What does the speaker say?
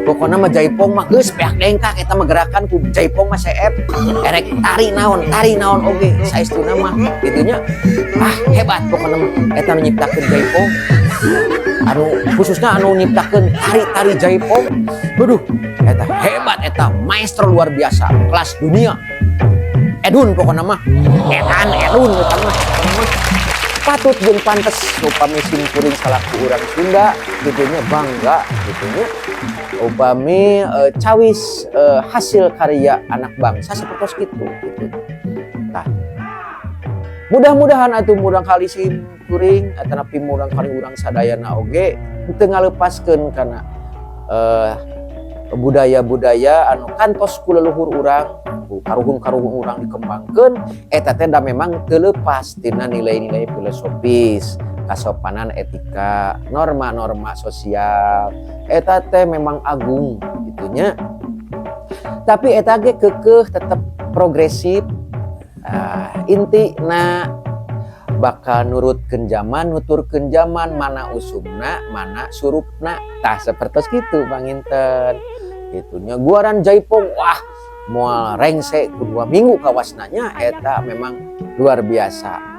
Pokoknya mah jaipong mah geus beak dengkak eta mah, gerakan ku jaipong mah seep. Erek tari naon oge saestuna mah gitu nya. Ah, hebat pokoknya mah eta nu nyiptakeun jaipong. Anu khususnya anu nyiptakeun tari-tari jaipong. Waduh, eta hebat, eta maestro luar biasa, kelas dunia. Edun pokoknya mah. Edan edun eta mah. Pokoknya mah patut jeung pantes upami simkuring salaku urang Sunda gitu nya, bangga gitu nya upami cawis hasil karya anak bangsa seperti itu gitu. Nah, mudah-mudahan atuh murangkalih simkuring atanapi murangkalih urang sadayana oge teu ngalepaskeun kana budaya-budaya anu kantos ku leluhur urang, ku karuhun-karuhun urang dikembangkeun. Eta teh da memang teu leupas tina nilai-nilai filosofis, kasopanan, etika, norma-norma sosial. Eta teh memang agung gitu nya, tapi eta ge keukeuh tetep progresif. Ah, intina bakal nurutkeun zaman, nuturkeun zaman, mana usumna, mana surupna. Tah, sapertos kitu panginten gitu nya. Guaran jaipong, wah, moal rengse ku 2 minggu kawasna nya. Eta memang luar biasa.